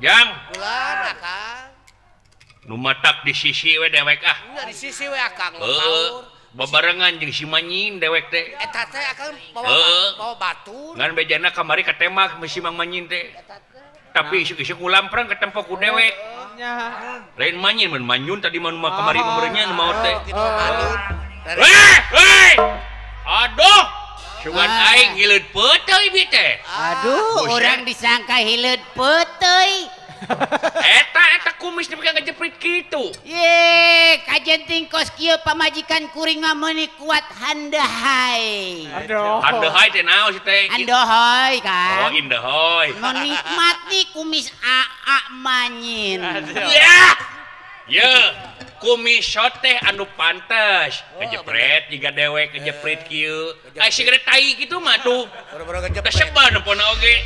Jang. Ulah akang. Nu matak di sisi we dewek ah. Nya di sisi we akang. Heeh. Babarengan jeung si Manyin dewek teh. Eta teh akang bawa batur. Ngan bejana kamari katemak si Mang Manyin teh. Tapi isuk-isuk ulamprang ketempok ku dewek. Lain Manyin mun Manyun tadi mah nu kamari meureunnya nu maot teh. Weh, weh. Aduh. Cuman aing hileud peuteuy bi teh. Aduh, orang disangka hileud peuteuy. Eta eta kumis nepi ka ngejeprit kitu. Ye, kajenting kos kieu pamajikan kuring mah meuni kuat handahai. Aduh. Handahai teh naon sih teh? Andohoi kan. Oh, indahoy. Menikmati kumis Aa Manyin. Ya. Ye, kumis teh anu pantes. Ngejepret jiga dewek ngejepret kieu. Ai sigere tai kitu mah tuh. Boro-boro ngejepret. Teh sebal nempona oge.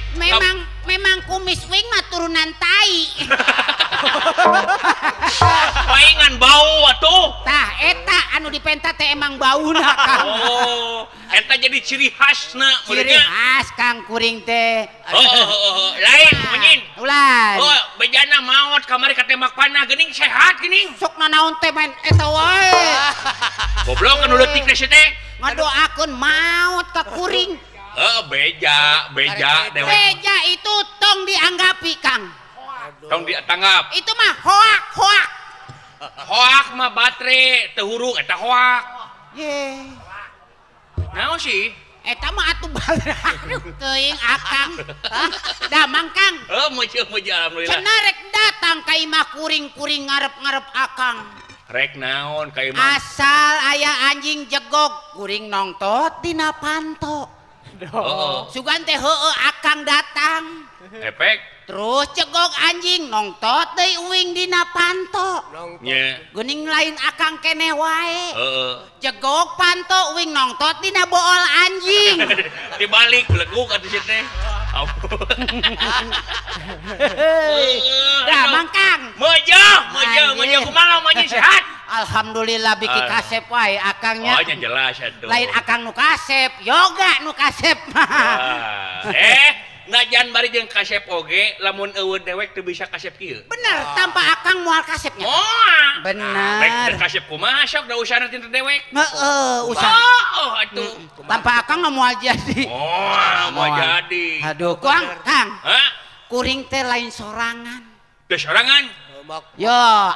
Memang kumis wing mah turunan tai. Paingan bau atuh. Tah eta anu dipenta teh emang bauna Kang. Oh, eta jadi ciri khasna. Ciri khas Kang kuring teh. Oh, lain Manyin. Ulah. Oh, bejana maot kamari katembak panah geuning sehat geuning. Sok nanaon teh main eta wae. Goblok anu leutik teh teh. Ngadoakeun maot ka kuring. Heeh, beja, beja dewek. Beja itu tong dianggapi Kang. Tong ditanggap. Itu mah hoak, hoak. Hoak mah batre, teu hurung eta hoak. Ye. Naon sih? Eta mah atuh aduh teuing akang. Damang Kang. Heuh, muji alhamdulillah. Cenah rek datang ka imah kuring-kuring ngarep-ngarep akang. Rek naon ka imah? Asal aya anjing jegog kuring nongtot dina panto. Oh. Sugan teh heueuh akang datang. Efek. Terus jegog anjing nongtot deui uing dina panto. Nya. Geuning lain akang keneh wae. Heeh. Jegog panto uing nongtot dina bool anjing. Dibalik beleguk atuh si teh. Dah Mang Kang. Mojo, mojo, mojo kumaha mojo sehat? Alhamdulillah biki kasep wae akangnya. Oh nya jelas atuh. Lain akang nu kasep, yoga nu kasep mah. Najan bari jeung kasep oge lamun eueuh dewek teu bisa kasep kieu. Bener, tanpa akang moal kasepnya. Moal. Bener. Rek teu kasep kumaha sok da usahana teh dewek. Heeh, usaha. Oh, atuh. Tanpa akang mah moal jadi. Moal, moal jadi. Aduh, Kang, Kang. Hah? Kuring teh lain sorangan. Teh sorangan? Yo,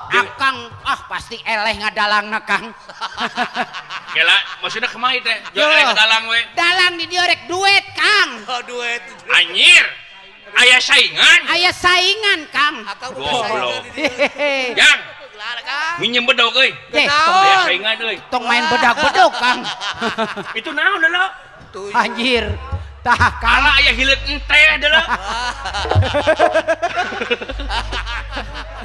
akang ah pasti eleh ngadalangna Kang. Kela, maksudna kumaha teh? Jo eleh ngadalang we. Dalang di dieu rek duet, Kang. Oh, duet. Anjir. Aya saingan. Aya saingan, Kang. Akang boga saingan di dieu. Jang. Minjem bedog euy. Aya saingan euy. Tong main bedag-bedog, Kang. Itu naon deuleu? Anjir. Tah, Kang. Ala aya hileut enteh deuleu.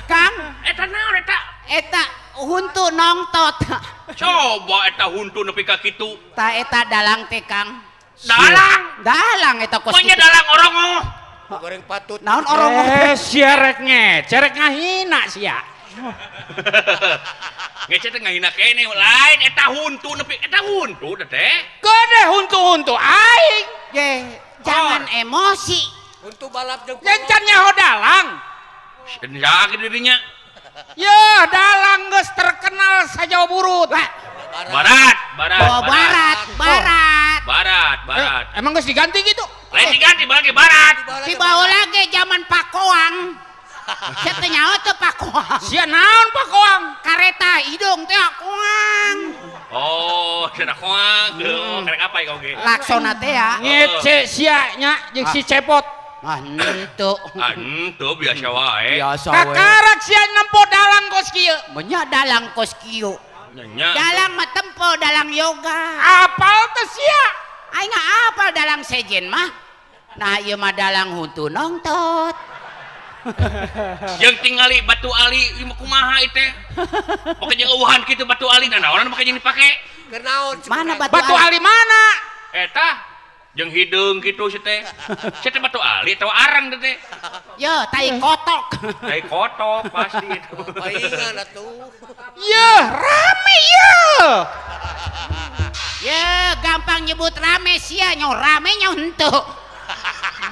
Kang, eta naon eta? Eta huntu nongtot. Coba eta huntu nepi ka kitu. Ta eta dalang teh Kang. Dalang. Dalang eta kos kitu. Dalang orongoh. Goreng patut. Naon orongoh? Sia rek ngece, rek ngahina sia. Ngece teh ngahina keneh lain eta huntu nepi eta huntu teh. Gede huntu-huntu aing. Ye, jangan emosi. Huntu balap jeung Jencan nyaho dalang. Sakit dirinya. Ya, dalang geus terkenal sajawa burut. Barat, barat. Oh, barat, barat. Barat, barat. Emang geus diganti gitu? Lain diganti bagi barat. Dibawa lagi zaman Pakoang. Sia teh nyaho teu Pakoang. Sia naon Pakoang? Kareta hidung teh koang. Oh, sia koang. Karek apa ieu oge? Laksana teh ya. Ngece sia nya jeung si Cepot. Ah, henteu. Ah, henteu biasa wae. Biasa wae. Kakarak sia nempo dalang kos kieu. Menya dalang kos kieu. Nya. Dalang mah tempo dalang yoga. Apal teh sia? Aing apal dalang sejen mah. Nah, ieu mah dalang huntu nongtot. Jeung tingali batu ali ieu kumaha ieu teh? Poke jeung eueuhan kitu batu ali nah naonan make jeung dipake? Keur naon? Mana batu, batu ali mana? Eta jeung hideung kitu si teh. Si teh batu ali atawa arang teh. Yo, tai kotok. Tai kotok pasti itu. Paingan atuh. Yeuh, rame yeuh. Ya gampang nyebut rame sia nyaho rame nyaho henteu.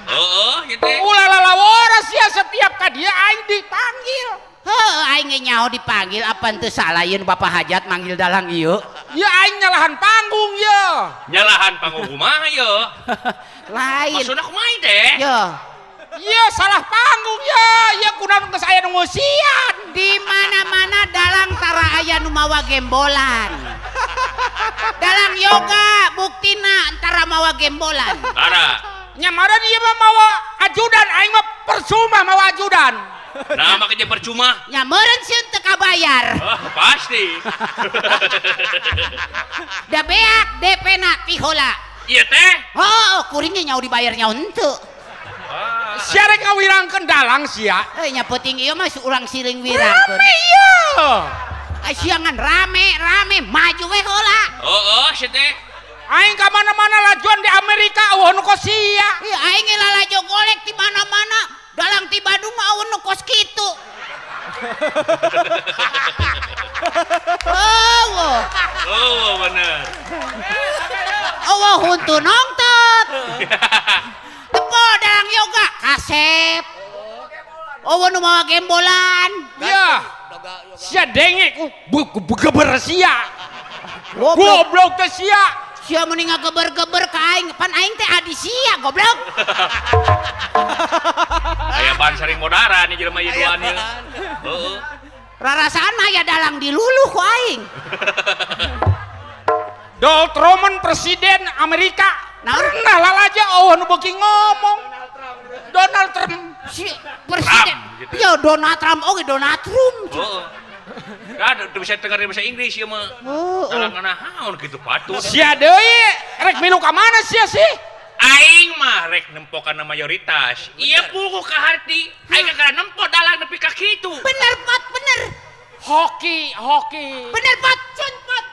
Heeh ieu teh. Ulah lalawora sia setiap ka dieu aing dipanggil. Heuh aing ge nyaho dipanggil apa teu salah yeun Bapak Hajat manggil dalang ieu. Ya aing nyalahan panggung ye. Nyalahan panggung kumaha ye? Lain. Maksudna kumaha teh? Ye. Ye salah panggung ye. Ye kunaon geus aya nu ngeusian. Di mana-mana dalang tara aya nu mawa gembolan. Dalang yoga buktina antara mawa gembolan. Tara. Nya maren ieu mah mawa ajudan aing mah percuma mawa ajudan. Nah makanya percuma. Nya meureun sieun teu kabayar. Oh, pasti. Da beak DP-na ti heula. Ieu teh? Heuh, kuring ge nyaho dibayar nyaho henteu. Sia rek ngawirangkeun dalang sia. Heuh nya peuting ieu mah urang siling wirangkeun. Rame ieu. Sia ngan rame-rame maju we heula. Heeh, sia teh. Aing ka mana-mana lajuan di Amerika eueuh nu kos sia. Ieu aing ge lalajo golek di mana-mana. Dalang ti Bandung mah eueuh nu kos kitu. Eueuh. Eueuh bener. Eueuh huntu nongtot. Tepo dalang yoga kasep. Eueuh nu mawa gembolan. Ya. Sia denge ku geber sia. Goblok teh sia. Sia mending ngageber-geber ka aing, pan aing teh adi sia goblok. Aya ban sering modara nih jelema ieu duaan ieu. Heeh. Rarasaan mah aya dalang diluluh ku aing. Donald Trump presiden Amerika. Pernah lalaja eueuh nu beuki ngomong. Donald Trump si presiden. Trump, gitu. Ya Donald Trump oge Donald Trump. Heeh. Da teu bisa dengar bahasa Inggris ieu mah. Dalang naon kitu patut. Sia deui rek milu ka mana sia sih? Aing mah rek nempo kana mayoritas. Ieu puguh ka harti. Aing kakara nempo dalang nepi ka kitu. Bener pot bener. Hoki hoki. Bener pot cun pot.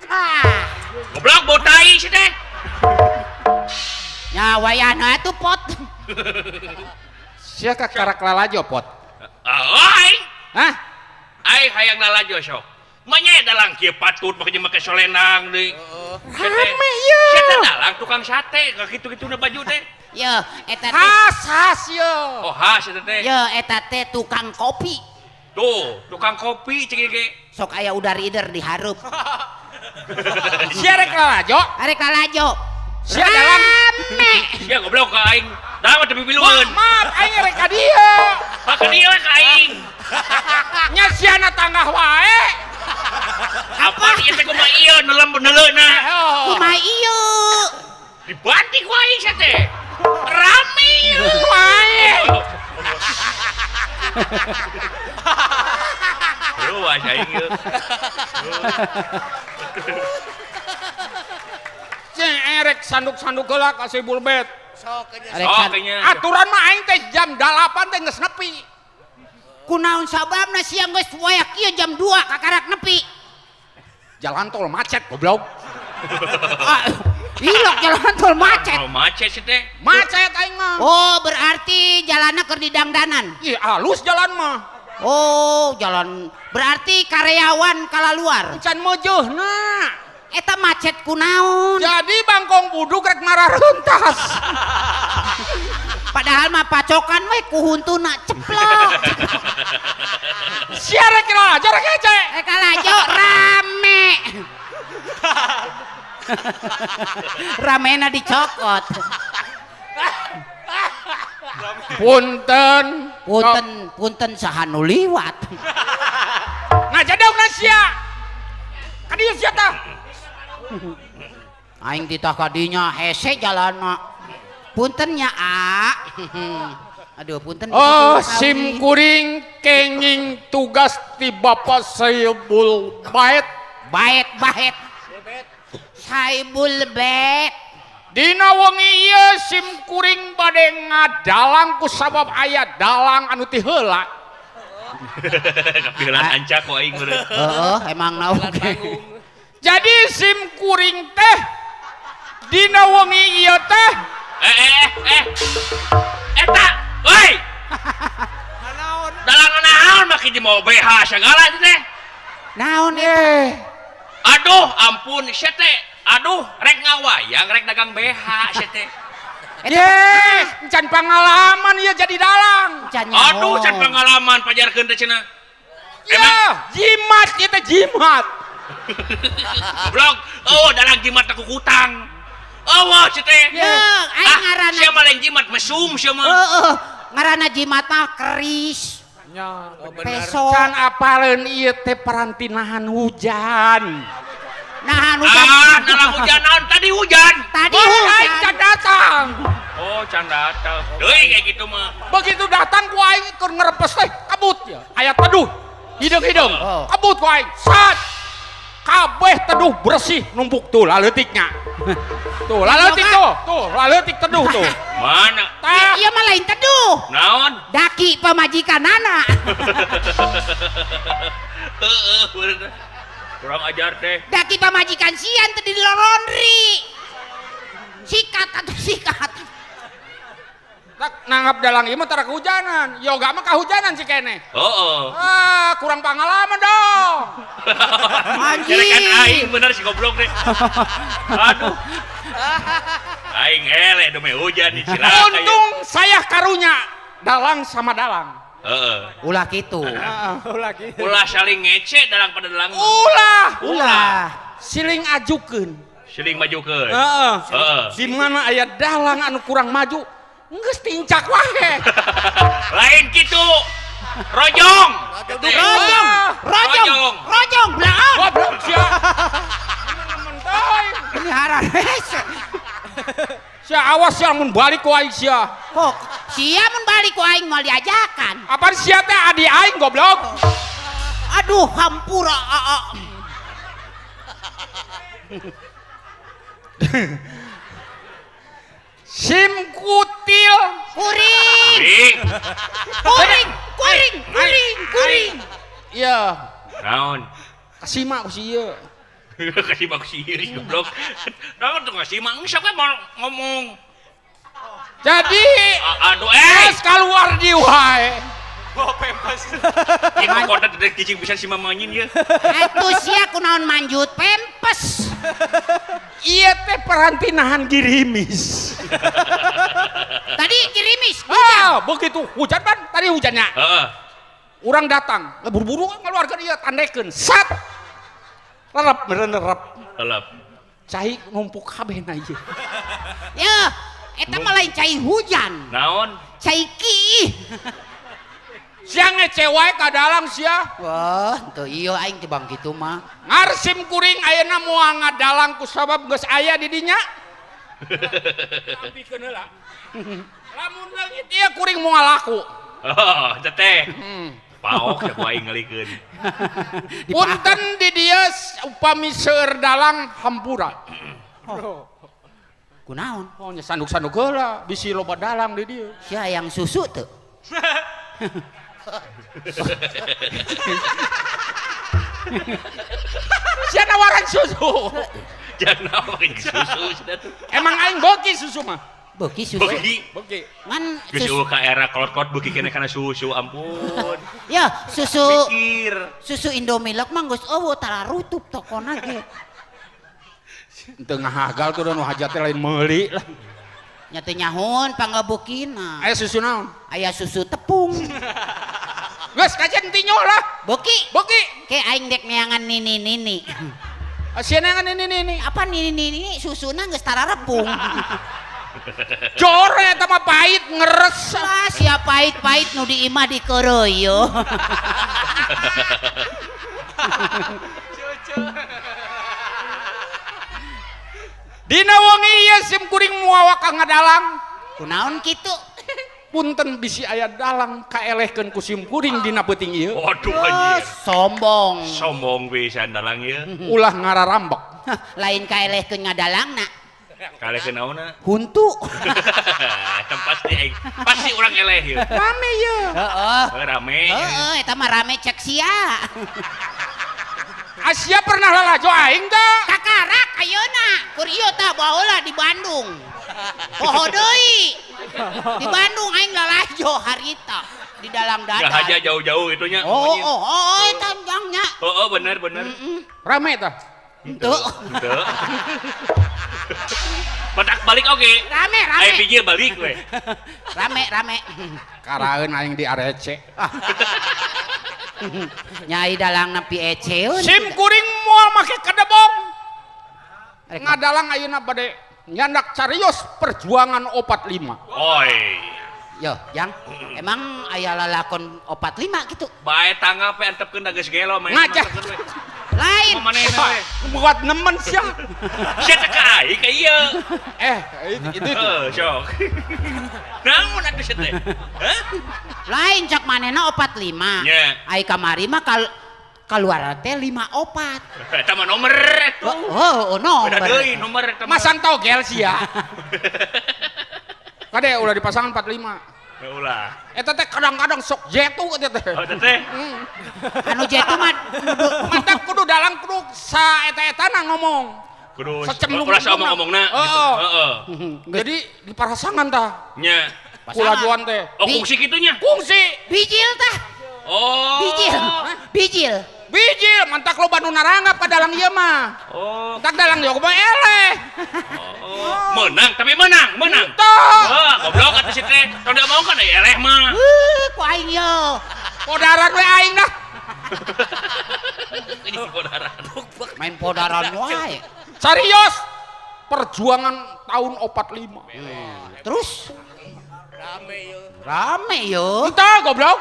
Ah. Goblok bau tai si teh. Nya wayahna atuh pot. Sia kakarak lalajo pot. Aing. Hah? Aing hayang lalajo sok. Manya dalang kieu patut make make solenang deui. Rame ieu. Sia teh dalang tukang sate ka kitu-kituna baju teh. Ye eta teh. Khas khas ye. Oh khas eta teh. Ye eta teh tukang kopi. Tuh, tukang kopi cek ge. Sok aya udar ider di hareup. Sia rek lalajo? Arek lalajo. Sia dalang. Rame. Sia goblok ka aing. Dalang mah teu pipilueun. Maaf aing rek ka dieu. Ka dieu we ka aing. Nya siana tanggah wae. Apa ieu teh kumaha ieu nelem neuleuhna? Kumaha ieu? Dibanting ku aing sia teh. Rame ieu. Wae. Ruas aing ieu. Cing erek sanduk-sanduk heula ka si Bulbet. Sok nya. Aturan mah aing teh jam 8 teh geus nepi. Kunaon sababna siang geus wayah kieu jam 2 kakarak nepi. Jalan tol macet goblok. Ilok jalan tol macet. Oh macet sih teh. Macet aing mah. Oh berarti jalanna keur didangdanan. Ih halus jalan mah. Oh jalan berarti karyawan kalaluar. Can meujeuna. Eta macet kunaon. Jadi bangkong buduk rek marah rentas. Padahal mah pacokan we ku huntuna ceplok. Sia rek lalajo rek hece. Rek lalajo rame. Ramena dicokot. Punten. Punten, punten saha nu liwat. Ngajadogna sia. Ka dieu sia tah. Aing titah ka dinya hese jalanna. Punten nya a. Aduh punten. Oh sim kuring kenging tugas ti Bapak Saibul Bait. Bait bait. Saibul Bait. Dina wengi ieu sim kuring bade ngadalang ku sabab aya dalang anu ti heula. Kapiheula ancak ku aing meureun. Heeh, emang naon. Jadi sim kuring teh dina wengi ieu teh eta euy. Dalang naon make di mau BH sagala teh. Naon eta? Aduh ampun sia teh Aduh, rek ngawayang, rek dagang BH sia teh. Ye, can pengalaman ieu jadi dalang. Aduh, can pengalaman pajarkeun teh cenah. Ya, jimat ieu teh jimat. Goblok, oh dalang jimat aku kutang. Oh, sia teh. Aing ngaranna sia mah lain jimat mesum sia mah. Heeh, ngaranna jimat mah keris. Nya, peso. Can apaleun ieu teh parantinahan hujan. Nahan hujan. Ah, nahan hujan naon tadi hujan. Tadi hujan. Aing can datang. Oh, can datang. Deui kayak gitu mah. Begitu datang ku aing keur ngerepes teh kabut ya. Aya teduh. Hideung-hideung. Kabut ku aing. Sat. Kabeh teduh bersih numpuk tuh laleutiknya. Tuh laleutik tuh. Tuh laleutik teduh tuh. Mana? Tah. Ieu mah lain teduh. Naon? Daki pamajikanana. Heeh, bener. Kurang ajar teh. Daki pamajikan sian teh di laundry. Sikat atuh sikat. Tak nanggap dalang ieu mah tara kehujanan. Yoga mah kahujanan si keneh. Heeh. Ah, kurang pengalaman dong. Anjing. Kan aing bener si goblok teh. Aduh. Aing eleh demi hujan di cilaka. Untung saya karunya dalang sama dalang. Heeh. Ulah kitu. Ulah kitu. Ulah saling ngece dalang pada dalang. Ulah. Ulah. Siling ajukeun. Siling majukeun. Heeh. Heeh. Di mana aya dalang anu kurang maju, geus tincak wae. Lain kitu. Rojong. Rojong. Rojong. Rojong belaon. Goblok sia. Ini haras. Sia awas sia mun balik ku aing sia. Kok sia mun balik ku aing moal diajakan. Apaan sia teh adi aing goblok. Aduh hampura aa. Sim kutil kuring. Kuring, kuring, kuring, kuring. Iya. Naon? Kasima ku si ieu. Kasima ku si ieu goblok. Naon tuh kasima geus we mau ngomong. Jadi aduh eh geus kaluar di wae. Bawa pempes. Ieu kota teh cicing bisa si mamanyin ieu. Atuh sia kunaon manjut pempes. Ieu teh perantinahan girimis. Tadi girimis hujan. Ah, begitu hujan pan tadi hujannya. Heeh. Urang datang, buru-buru ngaluarkeun ieu tandekeun. Sat. Lerep merep. Lelep. Cai numpuk kabeh na ieu. Ya, eta mah lain cai hujan. Naon? Cai kiih. Sia ngece wae ka dalang sia. Wah, teu ieu aing teh bang kitu mah. Ngarsim kuring ayeuna moal ngadalang ku sabab geus aya di dinya. Ampikeun heula. Lamun leungit ieu kuring moal laku. Oh, teteh. Paok ya ku aing ngelikeun. Punten di dieu upami seueur dalang hampura. Oh. Kunaon? Oh nya sanduk-sanduk heula bisi loba dalang di dieu. Sia yang susu teu? Sia nawaran susu. Jangan nawarin susu sudah tuh. Emang aing beuki susu mah. Beuki susu. Beuki. Beuki. Ngan geus eueuh ka era kolot-kolot beuki keneh kana susu ampun. Ya, susu. Mikir. Susu Indomilk mah geus eueuh tararutup tokona ge. Teu ngahagal tuh nu hajat teh lain meuli lah. Nya teu nyahun pangabeukina. Aya susu naon? Aya susu tepung. Geus kajen tinyo lah. Beuki. Beuki. Ke aing dek neangan nini-nini. Sia neangan nini-nini. Apa nini-nini susuna geus tararepung. Jore eta mah pahit ngeres. Lah sia pahit-pahit nu di imah dikeureuy. Dina wengi ieu sim kuring moal ka ngadalang. Kunaon kitu? Punten bisi aya dalang kaelehkeun ku sim kuring dina peuting ieu. Waduh anjir. Sombong. Sombong pisan dalang ieu. Ulah ngararambek. Lain kaelehkeun ngadalangna. Kaelehkeun naonna? Huntu. Eta pasti aing. Pasti urang eleh ieu. Rame ieu. Heeh. Rame. Heeh, eta mah rame cek sia. Asia pernah lalajo aing teh? Kakarak ayeuna. Kur ieu tah baheula di Bandung. Poho deui. Di Bandung aing lalajo harita di dalam dada. Enggak aja jauh-jauh itunya. Oh, oh, oh, eta jangnya. Oh, oh bener bener. Rame tah. Henteu. Henteu. Batak balik oge. Rame rame. Aya bijil balik we. Rame rame. Karaeun aing di arece. Nyai dalangna pieceun. Sim kuring moal make kadebong. Ngadalang ayeuna bade nyandak carios perjuangan 45. Oi. Yo, Jang, emang aya lalakon 45 gitu? Bae tangga pe antepkeun da geus gelo main. Ngajah. Lain. Buat nemen sia. Sia teh ka aing ka ieu. Itu. Heuh, sok. Naon atuh sia teh? Hah? Lain cak manehna 45. Nya. Ai kamari mah kaluar teh 54. Eta mah nomer atuh. Oh, nomor. Beda deui nomor eta mah. Masang togel sia. Kade ulah dipasangan 45. Ya ulah. Eta teh kadang-kadang sok jetu eta teh. Oh, teh. Anu jetu mah mantap kudu dalang kudu sa eta-etana ngomong. Kudu ulah saomong-omongna gitu. Heeh. Jadi di parasangan tah. Nya. Kulajuan teh. Oh, kungsi kitu nya? Kungsi. Bijil tah. Oh. Bijil. Bijil. Bijil mantak loba nu naranggap ka dalang ieu mah. Oh. Mantak dalang ieu mah eleh. Oh. Menang tapi menang. Tah. Heuh, goblok atuh si teh. Tong diomongkeun euy eleh mah. Heuh, ku aing ye. Podaran we aing dah. Ini podaran. Main podaran wae. Serius. Perjuangan tahun 45. Terus rame yo. Rame yo. Entah goblok.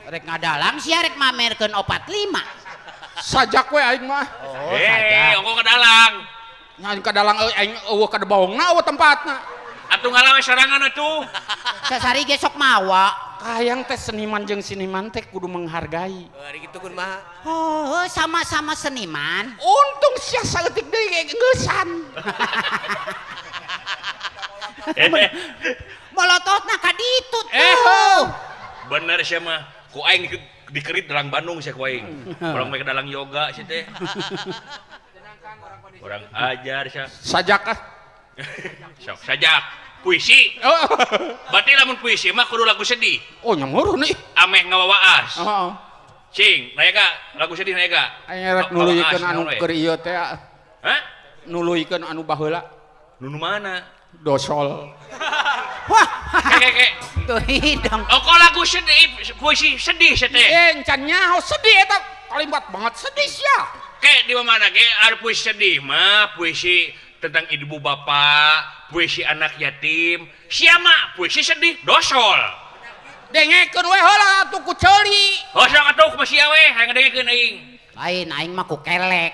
Rek ngadalang sia rek mamerkeun 45. Sajak we aing mah. Oh, sajak. Ongko kadalang. Nya aing kadalang euy aing eueuh kadebaongna eueuh tempatna. Atuh ngalawe sorangan atuh. Sasari ge sok mawa. Kahayang teh seniman jeung seniman teh kudu menghargai. Ari kitu kun mah. Oh, sama-sama seniman. Untung sia saeutik deui geusan. Molototna ka ditu tuh. Bener sia mah. Ku aing dikerit dalang Bandung sia ku aing. Urang mah dalang yoga sia teh. Urang ajar sia. Sajak ah. Sok sajak. Puisi. Berarti lamun puisi mah kudu lagu sedih. Oh nyamurun ih. Ameh ngawawaas. Heeh. Cing, naega lagu sedih naega. Aing rek nuluykeun anu keur ieu teh. Hah? Nuluykeun anu baheula. Nu mana? Dosol. Wah. Keke. Tuh hidung. Oh, kok lagu sedih, puisi sedih sia teh. Encan nyaho sedih eta kalimat banget sedih sia. Ke di mana ge ada puisi sedih mah, puisi tentang ibu bapak, puisi anak yatim. Sia mah puisi sedih dosol. Dengekeun we heula atuh ku ceuli. Oh, sok atuh kumaha sia we hayang ngadengekeun aing. Lain aing mah ku kelek.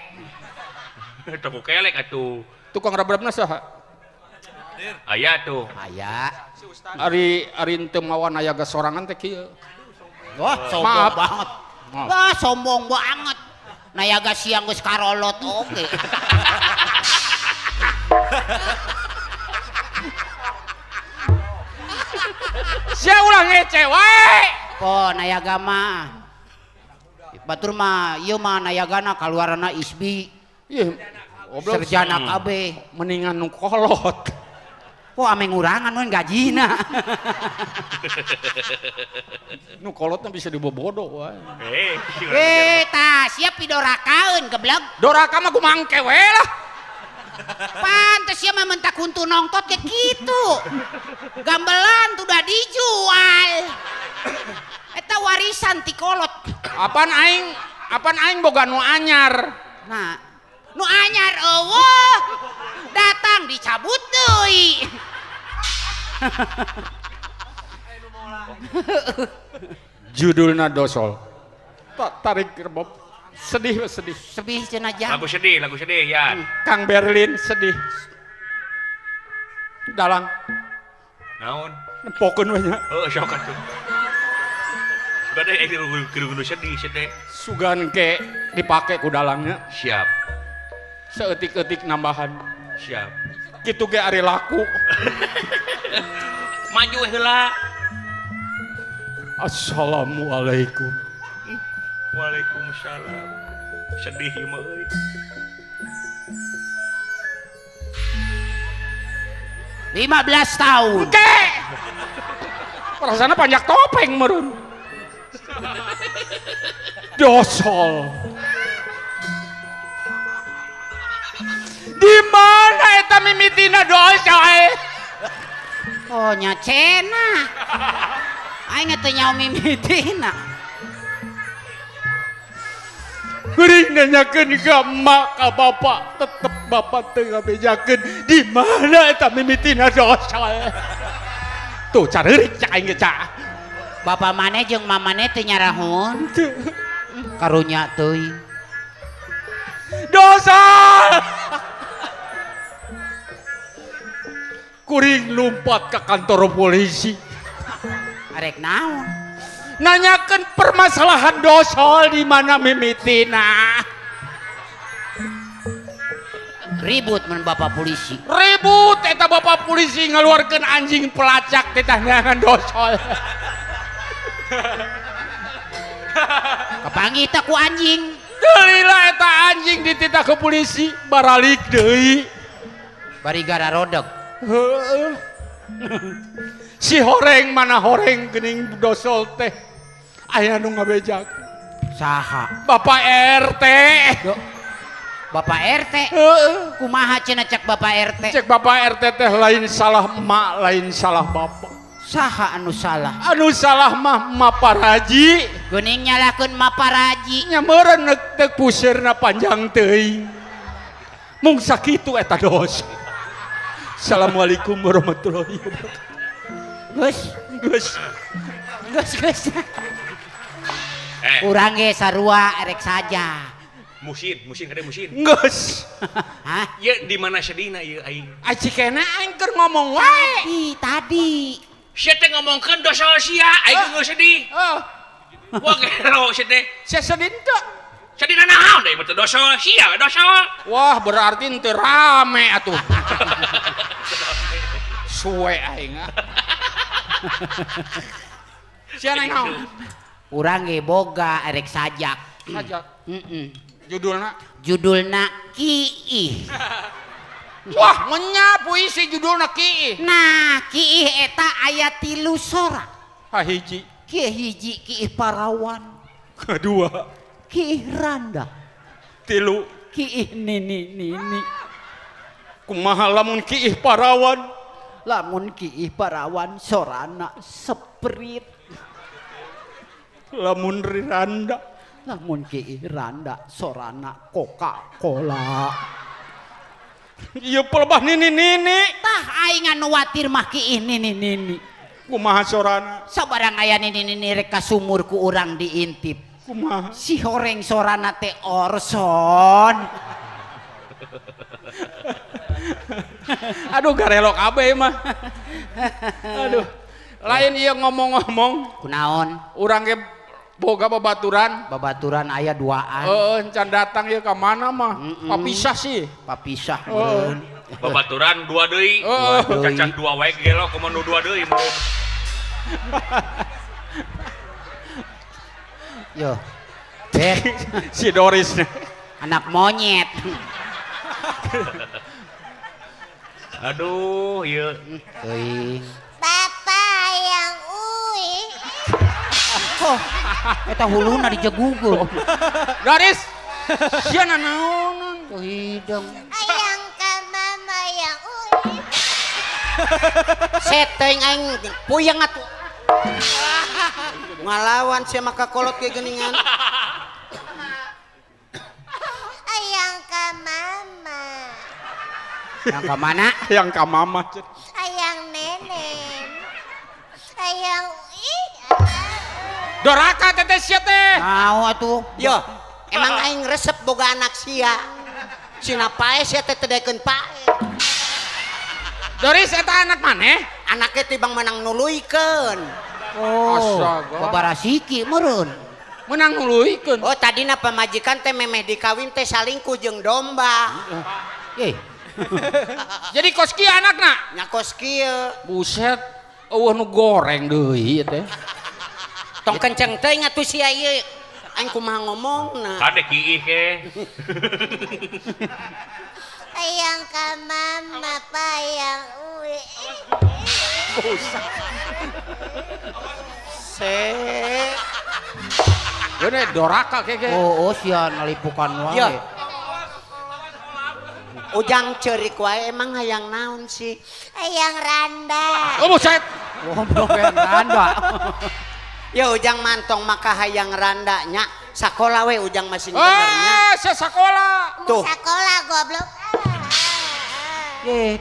Teu ku kelek atuh. Tukang rab-rabna saha? Aya tuh. Aya. Ari ari teu mawa nayaga sorangan teh kieu. Wah, sombong banget. Wah, sombong banget. Nayaga siang geus karolot oge. Sia ulah ngece wae. Po nayaga mah. Batur mah ieu mah nayagana kaluaranna isbi. Ih, goblok. Sarjana kabeh. Mendingan nu kolot. Kok ame ngurangan mun gajina. Nu kolotna bisa dibobodo wae. Tah siap pidorakaeun geblek. Doraka mah kumangke we lah. Pantes sia mah mentak huntu nongtot ge kitu. Gambelan tuh udah dijual. Eta warisan ti kolot. Apan aing boga nu anyar. Nah, nu anyar eueuh. Datang dicabut deui. Judulna Dosol. Tarik rebob. Sedih sedih. Sedih cenah jang. Lagu sedih ya. Kang Berlin sedih. Dalang. Naon? Nempokeun we nya. Heuh sok atuh. Bade kudu sedih sedih. Sugan ke dipake ku dalangnya. Siap. Seeutik-eutik nambahan. Siap. Kitu ge ari laku. Maju heula. Assalamualaikum. Waalaikumsalam. Sedih ieu mah euy. 15 tahun. Oke. Perasaanna panjak topeng meureun. Dosol. Di mana eta mimitina dosa eh? Oh nya cenah. Aing teu nyaho mimitina. Kuring nanyakeun ka emak ka bapak, tetep bapak teu ngabejakeun di mana eta mimitina dosa. Tuh careurik cak aing ge cak. Bapak maneh jeung mamane teu nyarahun. Karunya teuing. Dosa. Kuring lompat ke kantor polisi. Arek naon? Nanyakeun permasalahan dosa di mana mimitina. Ribut mun bapak polisi. Ribut eta bapak polisi ngaluarkeun anjing pelacak teh tangan dosa. Kapanggih teh ku anjing. Deulila eta anjing dititah ke polisi baralik deui. Bari gararodeg. Heeh. Si horeng mana horeng geuning dosol teh. Aya nu ngabejak. Saha? Bapak RT. Bapak RT? Heeh. Kumaha cenah cek Bapak RT? Cek Bapak RT teh lain salah emak, lain salah bapak. Saha anu salah? Anu salah mah Maparaji. Geuning nyalahkeun Maparaji. Nya meureun teu puseurna panjang teuing. Mung sakitu eta dosa. Assalamualaikum warahmatullahi wabarakatuh. Geus, geus. Geus, geus. Urang ge sarua erek saja. Musin, musin kade musin. Geus. Hah? Ieu di mana sedihna ieu aing? Ai cikena aing keur ngomong wae. Tadi. Sia teh ngomongkeun dosa sia, aing geus sedih. Heeh. Wah gelo sia teh. Sia sedih teu? Sedihna naon deui mah dosa sia dosa. Wah, berarti henteu rame atuh. Suwe aing ah. Sia naon? Urang ge boga erek sajak. Sajak. Heeh. Judulna? Judulna Kiih. Wah, menya puisi judulna Kiih. Nah, Kiih eta aya 3 sora. Hiji. Kiih hiji Kiih parawan. Kedua. Kiih randa. 3. Kiih nini nini. Kumaha lamun Kiih parawan? Lamun Kiih parawan sorana seprit. Lamun randa. Lamun Kiih randa sorana Coca-Cola. Ieu pelebah nini nini. Tah aing anu watir mah Kiih nini nini. Kumaha sorana? Sabarang aya nini nini rek ka sumur ku urang diintip. Kumaha? Si horeng sorana teh Orson. Aduh garelo kabeh mah. Aduh. Lain ieu ngomong-ngomong. Kunaon? Urang ge boga babaturan. Babaturan aya duaan. Heeh, can datang ieu ka mana mah. Papisah sih. Papisah meureun. Babaturan dua deui. Cacan dua wae gelo kumaha nu dua deui meureun. Yo. Ber. Si Doris. Anak monyet. Aduh, ieu. Teuing. Bapak yang ui. Oh, eta huluna dijegugeun. Doris, sia nanaonan? Tuh hidung. Ayang ka mama yang ui. Set teuing aing puyeng atuh. Ngalawan sia maka kolot ge geuningan. Ayang ka mama. Yang ka mana? Yang ka mama. Ayang nenen. Ayang ih. Doraka teteh sia teh. Naon atuh? Yo, emang aing resep boga anak sia. Sina pae sia teh teu daekeun pae. Doris eta anak maneh? Anaknya tibang menang nuluykeun. Oh, astaga. Babarasiki meureun. Menang nuluykeun. Oh, tadina pamajikan teh memeh dikawin teh salingkuh jeung domba. Eh. Jadi kos kieu anakna? Nya kos kieu. Buset, eueuh nu goreng deui ieu teh. Tong kenceng teuing atuh sia ieu. Aing kumaha ngomongna. Kade kiih ke. Ayang ka mama payang ui. Se. Geuning doraka keke. Oh, sia nalipukan wae. Yo. Ujang ceurik wae emang hayang naon sih? Hayang randa. Oh buset. Goblok hayang randa. Ya ujang mantong maka hayang randa nya. Sakola we ujang masih benernya. Ah, sakola. Tuh. Sakola goblok.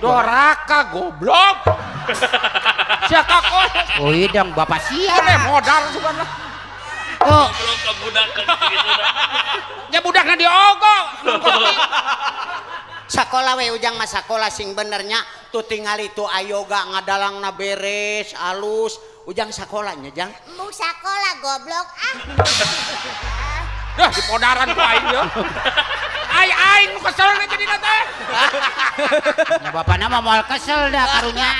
Doraka goblok. Sia kakola. Oh idang bapak sia. Modal sugan lah. Oh. Goblok ka budak gitu dah. Nya budakna diogok. Sakola we ujang mah sakola sing benernya tuh tingali tuh ayoga ngadalangna beres alus ujang sakolanya jang. Mau sakola goblok ah. Dah dipodaran ku aing ye. Ai aing nu kesel jadi teh. Nya bapana mah moal kesel dah karunya.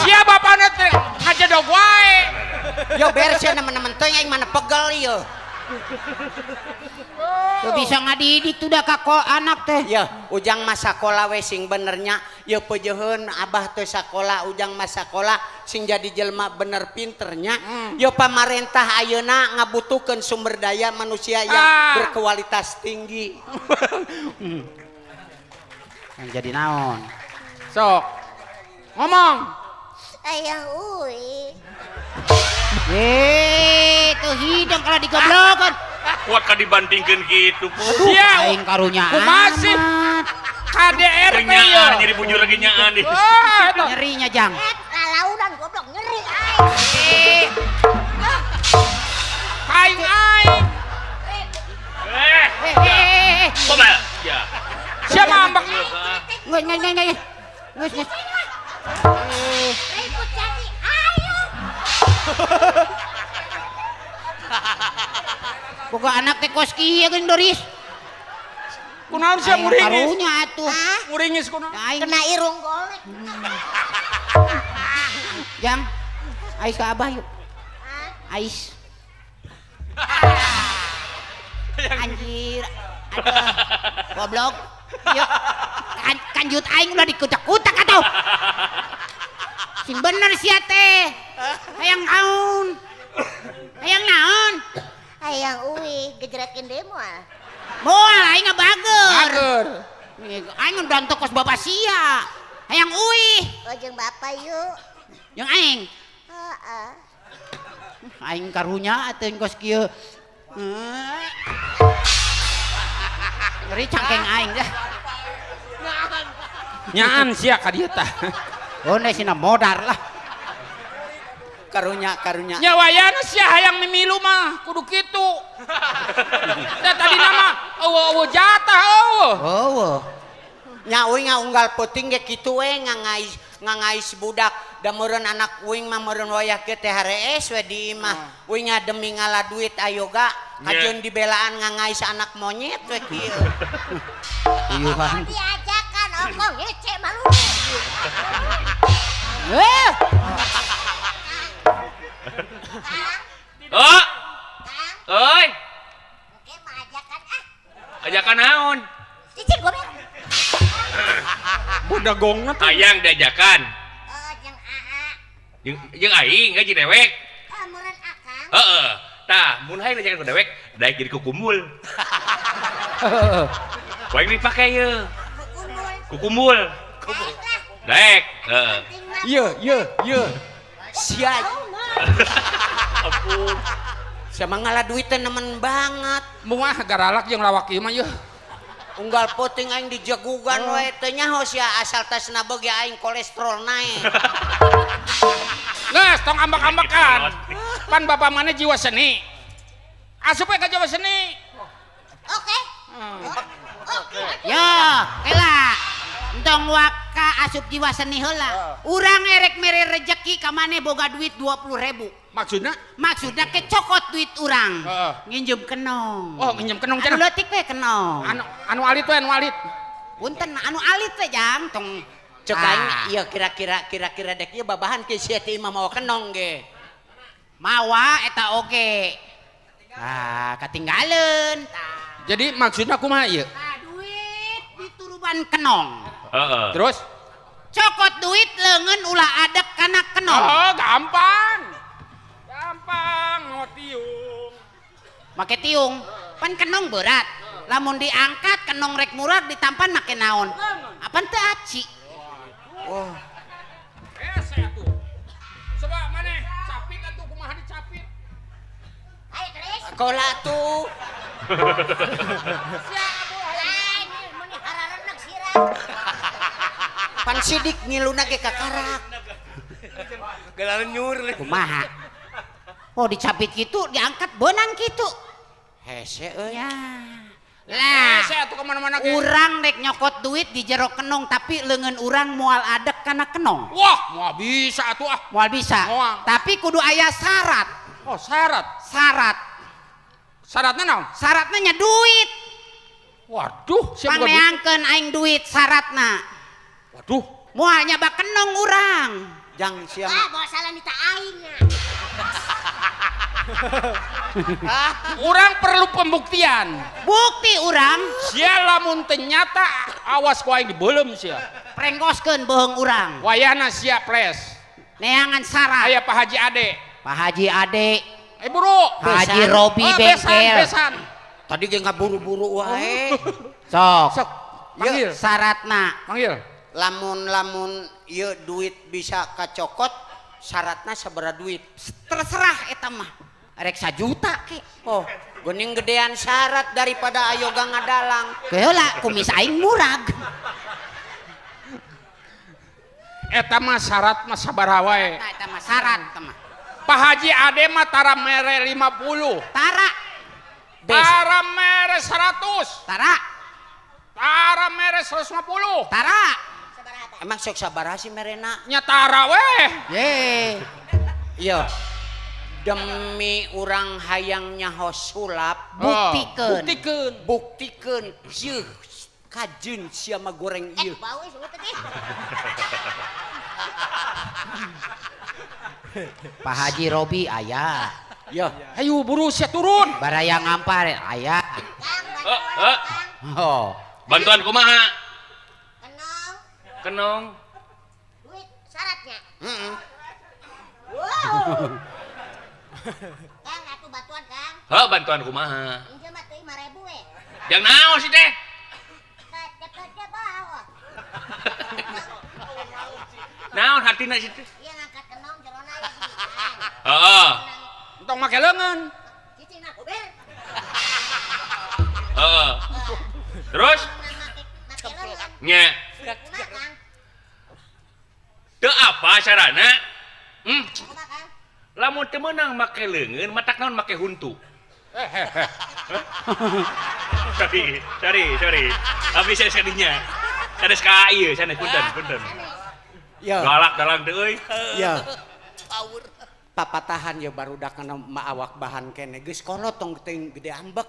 Sia bapana teh ngajedog wae. Yo beres ya nemen-nemen teh aing mana pegel ieu. Tuh bisa ngadidik tuh dah kako anak teh. Ya, ujang mah sakola we sing benernya. Ya peujeun abah teh sakola, ujang mah sakola sing jadi jelma bener pinternya. Ya pamarentah ayeuna ngabutuhkeun sumber daya manusia yang berkualitas tinggi. Yang jadi naon? Sok. Ngomong. Ayang uy. Tuh hidung kalau digoblokan. Kuat ka dibandingkeun kitu po. Sia aing karunya. Kumaha sih? KDRT ye. Nyeri bujur lagi nyaan deh. Nyerinya jang. Lalaunan goblok nyeri aing. Aing aing. Coba. Ya. Siapa ambek? Nggak nggak. Nggak. Ribut jadi ayo. Boga anak teh kos kieu geuning Doris. Kunaon sia muringis? Karunya atuh. Muringis kunaon? Kena irung golek. Jang, ais ka abah yuk. Ais. Anjir. Aduh. Goblok. Yuk. Kanjut aing ulah dikutak-kutak atuh. Sing bener sia teh. Hayang naon? Hayang naon? Hayang uwi gejrekin deui moal. Moal aing ngabager. Bager. Aing ndantok kos bapak sia. Hayang uwi. Oh jeung bapak yuk. Jeung aing. Heeh. Aing karunya atuh kos kieu. Ngeri cangkeng aing dah. Nyaan sia ka dieu tah. Oh nih sina modar lah. Karunya karunya. Nya wayana sia hayang mimilu mah kudu kitu. Da tadi nama eueuh jatah eueuh. Eueuh. Nya uing ngaunggal peuting ge kitu we ngangais budak da meureun anak uing mah meureun wayah kieu teh harees we di imah. Uing demi ngala duit ayoga kajeun dibelaan ngangais anak monyet we kieu. Uyuhan. Diajakan ongkong hece malu. Eh. Oh. Oi. Oke, mah ajakan ah. Ajakan naon? Cicing goblok. Budak gongna teh. Hayang diajakan. Oh, jeung aa. Jeung aing gaji dewek. Oh, meureun akang. Heeh. Tah, mun hayang diajakan ku dewek, daek jadi kukumul. Heeh. Ku aing dipake ye. Kukumul. Kukumul. Daek. Heeh. Ieu, ieu, ieu. Sia. Ampun. Sia mah ngalah duit teh nemen banget. Muah garalak jeung lawak ieu mah yeuh. Unggal peuting aing dijagugan we teu nyaho sia asal tasna beug aing kolesterol naik. Geus tong ambek-ambekan. Pan bapak mana jiwa seni. Asup we ka jiwa seni. Oke. Oke. Yo, kela. Entong waka asup jiwa seni heula. Urang erek mere rejeki ka maneh boga duit 20.000. Maksudna? Maksudna ke cokot duit urang. Nginjem kenong. Oh, nginjem kenong cenah. Anu leutik we kenong. Anu alit we, anu alit. Punten anu alit we jang tong cek aing ieu kira-kira dek ieu babahan ke sia teh imah mawa kenong ge. Mawa eta oge. Ah, katinggaleun. Jadi maksudna kumaha ieu? Tah duit dituruban kenong. Heeh. Terus cokot duit leungeun ulah adek kana kenong. Oh, gampang. Gampang, mau tiung. Make tiung. Pan kenong berat. Lamun diangkat kenong rek murah ditampan make naon? Apaan teu aci? Wah. Hese atuh. Coba maneh capit atuh kumaha dicapit? Ayo terus. Kola tuh. Sia atuh lain mun hararenek sirah. Pan sidik ngiluna ge kakarak. Gelar nyur. Kumaha? Oh dicapit kitu diangkat beunang kitu. Hese euy. Ya. Lah, hese atuh ka mana-mana ge. Urang rek nyokot duit di jero kenong tapi leungeun urang moal adek kana kenong. Wah, moal bisa atuh ah. Moal bisa. Moal. Tapi kudu aya syarat. Oh, syarat. Syarat. Syaratna naon? Syaratna nya duit. Waduh, siapa pangneangkeun aing duit syaratna. Waduh, moal nyaba kenong urang. Jang siang. Ah, bawa salah nita aing. Urang perlu pembuktian. Bukti urang. Sia lamun teu nyata awas ku aing dibeuleum sia. Prengkoskeun beuheung urang. Wayahna sia ples. Neangan syarat. Aya Pak Haji Ade. Pak Haji Ade. Eh buru. Pak Haji Robi bengkel. Besan. Tadi ge ngaburu-buru wae. Sok. Sok. Panggil. Syaratna. Panggil. Lamun-lamun ieu duit bisa kacokot, syaratna sabaraha duit? Terserah eta mah. Rek sajuta ke. Oh, geuning gedean syarat daripada ayoga ngadalang. Keheula kumis aing murag. Eta mah syarat mah sabaraha wae. Nah, eta mah syarat eta mah. Pak Haji Ade mah tara mere 50. Tara. Tara mere 100. Tara. Tara mere 150. Tara. Emang sok sabaraha sih merena? Nya tara weh. Ye. Iya. Demi urang hayang nyaho sulap, buktikeun. Buktikeun. Buktikeun ieu kajeun sia mah goreng ieu. Bau euy teh. Pak Haji Robi aya. Ya. Ayo buru sia turun. Baraya ngampar aya. Oh. Bantuan kumaha? Kenong. Kenong. Duit syaratnya. Heeh. Wow. Kang atuh bantuan Kang. Heuh, bantuan kumaha? Injeum mah teu 5.000 we. Jang naon sih teh? Cepet bawa. Naon hatina sih teh? Ieu ngangkat kenong jerona ieu duitan. Heeh. Entong make leungeun. Cicingna kuber. Heeh. Terus? Nya. Teu apa carana? Lamun teu meunang make leungeun, matak naon make huntu. Sorry. Abi saya sadinya. Sanes ka ieu, sanes punten. Ya. Galak dalang teh euy. Ya. Power. Papatahan ya barudak kana awak bahan kene geus kolot tong teuing gede ambek.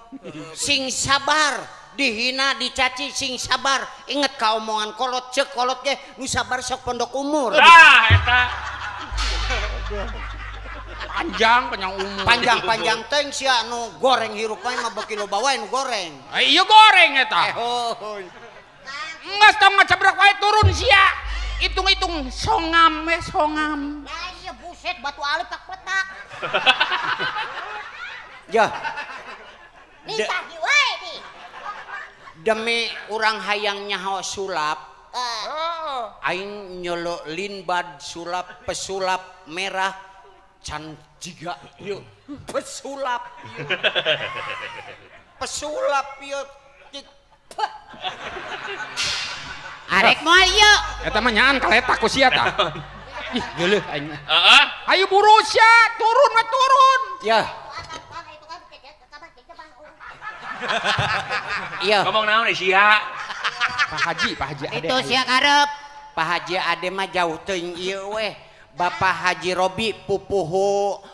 Sing sabar, dihina, dicaci sing sabar. Inget ka omongan kolot ceuk kolot ge nu sabar sok pondok umur. Tah eta. Panjang panjang umur. Panjang-panjang teuing sia nu goreng hirup wae mah beuki loba wae nu goreng. Ieu goreng eta. Geus tong ngacebrak wae turun sia. Hitung-hitung songam we songam. Lah iya buset batu alif tak petak. Ya. Nitah wae di. Demi urang hayang nyaho sulap. Aing nyolok linbad sulap pesulap merah can jiga ieu pesulap ieu. Pesulap ieu. Arek moal ieu. Eta mah nyaan kaletak ku sia tah. Ih, geuleuh aing. Heeh. Ayo buru sia, turun mah turun. Ya. Iya. Ngomong naon sia? Pak Haji Ade. Itu sia karep. Pak Haji Ade mah jauh teuing ieu weh. Bapak Haji Robi pupuhu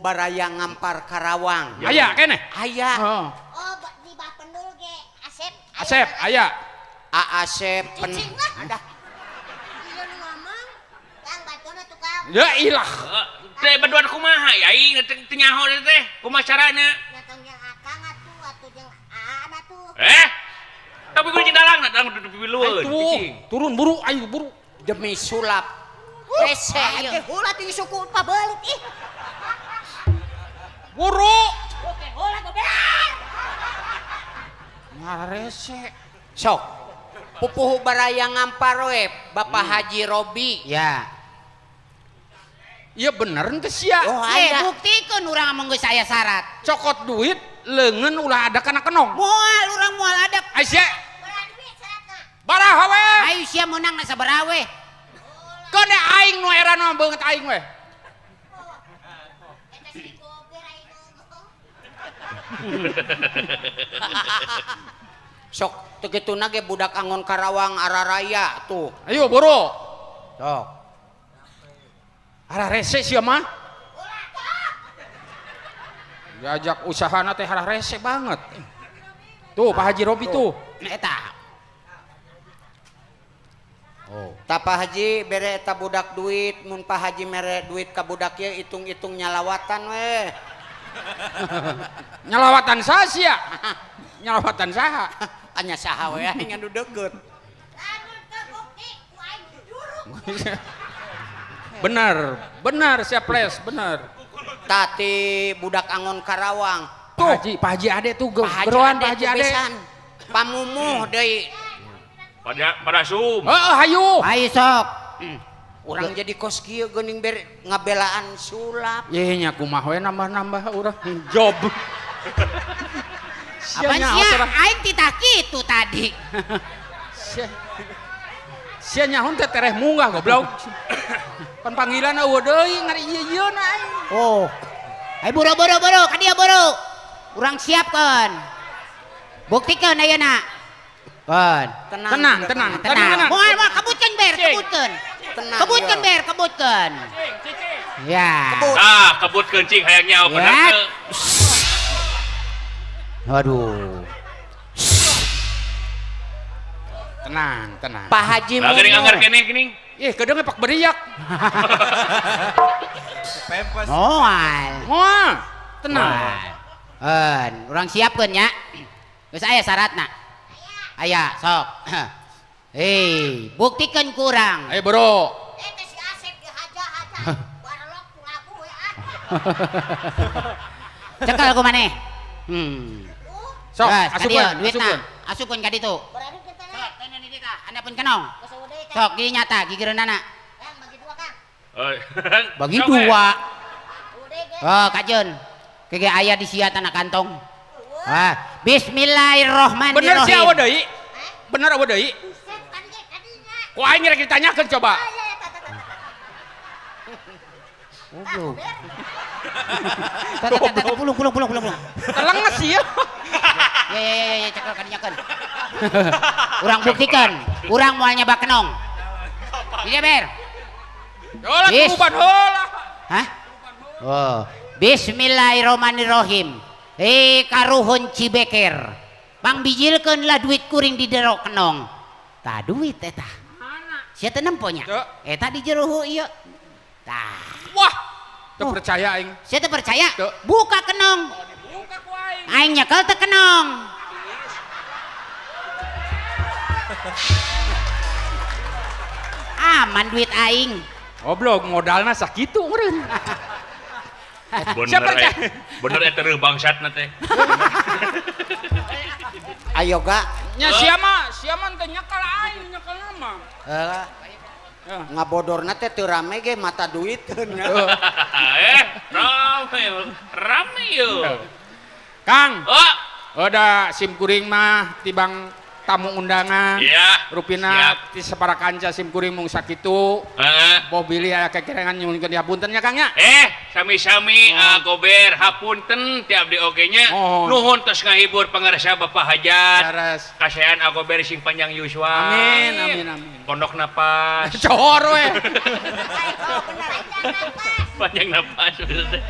baraya ngampar Karawang. Aya keneh? Aya. Oh, di Bapendul ge Asep. Asep aya. Asep pen. Ada. Ieu nu ngomong, Kang bantuan atuh Kang. Ya ilah. Teh bantuan kumaha ya aing teu nyaho teh. Kumaha carana? Nya tong jeung Akang atuh atuh jeung Aan atuh. Tapi kudu jeung dalang, dalang pipilueun. Turun buru, ayo buru. Demi sulap. Hese ieu. Oke, heula teh suku pabelit ih. Buru. Oke, heula gobear. Ngarese. Sok. Pupuhu baraya ngampar we Bapak Haji Robi. Ya. Iya bener ente sia. Oh, aya. Buktikeun urang amun geus aya syarat. Cokot duit leungeun ulah ada kana kenong. Moal urang moal ada. Ai sia. Baraha we. Ayo sia meunang na sabaraha we. Keun aing nu era nu beungeut aing we. Sok teu kituna ge budak Angon Karawang araraya tuh. Ayo boro. Sok. Arah rese sia mah. Diajak usahana teh arah rese banget. Tuh Pak Haji Robi tuh. Eta. Oh. Ta Pak Haji bere eta budak duit, mun Pak Haji mere duit ka budak ieu hitung-hitung nyalawatan we. Nyalawatan saha sia? Nyalawatan saha? Anya saha we aing anu deukeut. Lamun terbukti ku aing dijuruk. Bener, bener siap les, bener. Tati budak Angon Karawang. Tuh, Pak Haji Ade tuh geroan Pak Haji Ade. Pamumuh deui. Pada sum. Heeh, hayu. Hayu sok. Urang jadi kos kieu geuning ber ngabelaan sulap. Ye nya kumaha we nambah-nambah urang job. Apaan sia? Aing titah kitu tadi. Sia nyahun teh tereh munggah goblok. Pan panggilan eueuh deui ngari ieu-ieuna aing. Oh. Ayo buru buru buru ka dieu buru. Urang siapkeun. Buktikeun ayeuna. Keun. Tenang, tenang, tenang. Moal moal kabutkeun ber, kabutkeun. Kebutkeun ber, kebutkeun. Ya. Ah, kebutkeun cing hayang nyaho bener teu. Aduh. Tenang, tenang. Pak Haji Lah geuning anggar keneh geuning. Ih, kedeung pak beriak. Pempes. Moal. Moal. Tenang. Eun, urang siapkeun nya. Geus aya syaratna. Aya, sok. Hei, buktikeun kurang. Ayo, bro. Eta si Asep dihaja-haja. Barelok ku lagu we ah. Cekel ku maneh. Sok, asupkeun, duitna. Asupkeun ka ditu. Anda pun kenong. Sok gini nyata gigireunana. Kang bagi dua, Kang. Bagi dua. Oh, kajeun. Kege aya di sia tanah kantong. Ah, bismillahirrahmanirrahim. Bener sia eueuh deui? Bener eueuh deui? Ku aing rek ditanyakeun coba. Goblok. Pulung pulung pulung pulung. Telenges sia. Ya ya ya ya cekel kadinyakeun. Urang buktikan, urang moal nyabak kenong. Iya ber. Yolah turuban heula. Hah? Oh. Bismillahirrahmanirrahim. Karuhun Cibeker. Pangbijilkeun lah duit kuring di jero kenong. Tah duit eta. Sia teh nempo nya. Eta di jero ieu. Tah. Wah, teu percaya aing. Sia teu percaya? Buka kenong. Aing nyekel teu kenong. Aman duit aing. Goblok, modalna sakitu meureun. Bener bener eta reuh bangsatna teh. Ayo ga. Nya sia mah, sia mah teh nyekel aing, nyekelna mah. Heeh. Ngabodorna teh teu rame ge mata duiteun. Rame, rame yo. Kang. Oh. Udah sim kuring mah tibang tamu undangan. Iya. Rupina ti sapara kanca sim kuring mung sakitu. Heeh. Boh bilih aya kekerengan nyuhunkeun dihapunten nya Kang nya. Sami-sami gober hapunten ti abdi oge nya. Nuhun tos ngahibur pangarsa Bapak Hajat. Kasean agober sing panjang yuswa. Amin amin amin. Pondok napas. Cohor we. Panjang napas.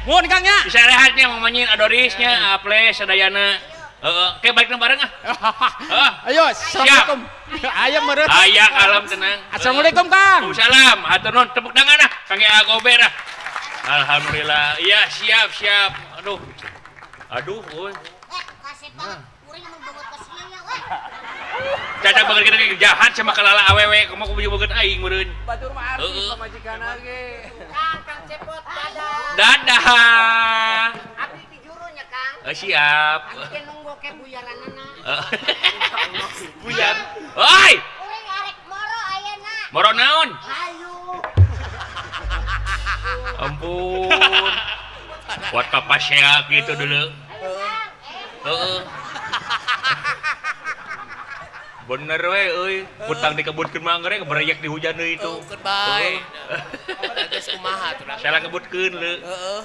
Mun Kang nya. Bisa rehatnya mamanyin adorisnya aples sadayana. Oke, balik bareng ah. Ayo, assalamualaikum. Ayo meureun. Aya alam tenang. Assalamualaikum, Kang. Waalaikumsalam. Hatur nuhun, tepuk tangan ah Kang Agober ah. Alhamdulillah. Iya, siap, siap. Aduh. Aduh, euy. Kasih banget. Kuring mun beungeut ka sia nya we. Caca banget kita jahat sama kalala awewe, kumaha ku beungeut aing meureun. Batur mah artis pamajikanna ge. Kang, Kang Cepot, dadah. Dadah. Abdi di jurunya, Kang. Siap. Abdi nunggu ke buyaranana. Buyar. Oi. Moro naon? Hayu. Ampun. Buat kapasea gitu dulu. Heeh. Bener we euy, hutang dikebutkeun mah angger berejek di hujan deui itu. Keun bae. Geus kumaha atuh. Salah ngebutkeun leu. Heeh.